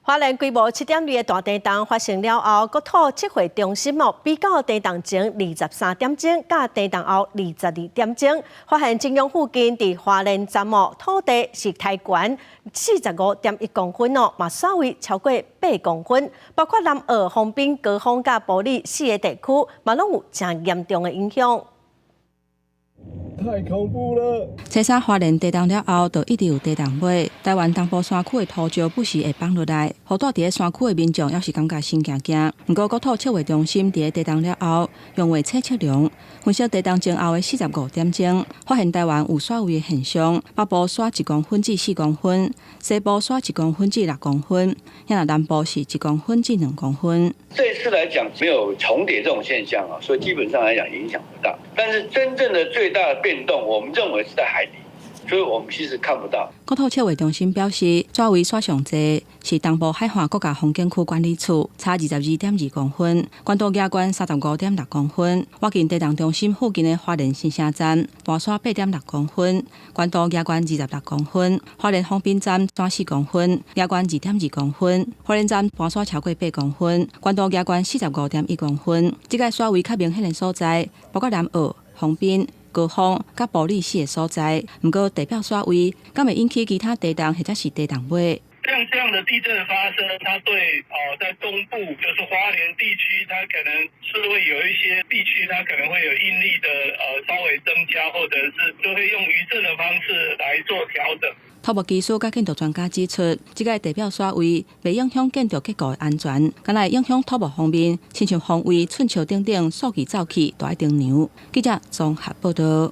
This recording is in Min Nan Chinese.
花蓮規模7.2的大地動發生了後，國土測繪中心哦比較地動前23點鐘，佮地動後22點鐘，發現中央附近佇花蓮站哦土地是抬懸45.1公分哦，嘛徙位超過8公分，包括南澳、豐濱、高峰佮埔里四个地區，嘛攏有誠嚴重的影響。太恐怖了！初三花蓮地動了後，就一直有地動尾。台灣東部山區的土石不時會放落來，予住佇咧山區的民眾猶是感覺心驚驚。毋過國土測繪中心佇咧地動了後，用衛星測量分析地動前後的45點鐘，發現台灣有徙位的現象，北部徙1公分至4公分，西部徙1公分至6公分，遐若南部是1公分至2公分。這次來講沒有重疊這種現象啊，所以基本上來講影響不大。但是真正的最大的變動，我們認為是在海底，所以我們其實看不到。國土測繪中心表示，徙位徙上濟是東部海岸國家風景區管理處，差22.2公分，關島額懸35.6公分。倚近地動中心附近的花蓮新城站，搬徙8.6公分，關島額懸26公分。花蓮豐濱站徙4公分，額懸2.2公分。花蓮站搬徙超過8公分，關島額懸45.1公分。這個徙位較明顯的所在，包括南澳、豐濱、高峰佮埔里四个所在，毋過地表徙位，敢會引起其他地動或者是地動尾？像這樣的地震發生，它對哦，在東部就是花蓮地區，它可能是會有一些地區，它可能會有應力的稍微增加，或者是就會用餘震的方式來做調整。土木技師佮建築專家指出，這个地表徙位袂影響建築結構的安全，敢若會影響土木方面，親像方位、寸尺等等數據走去都愛衡量。記者綜合報導。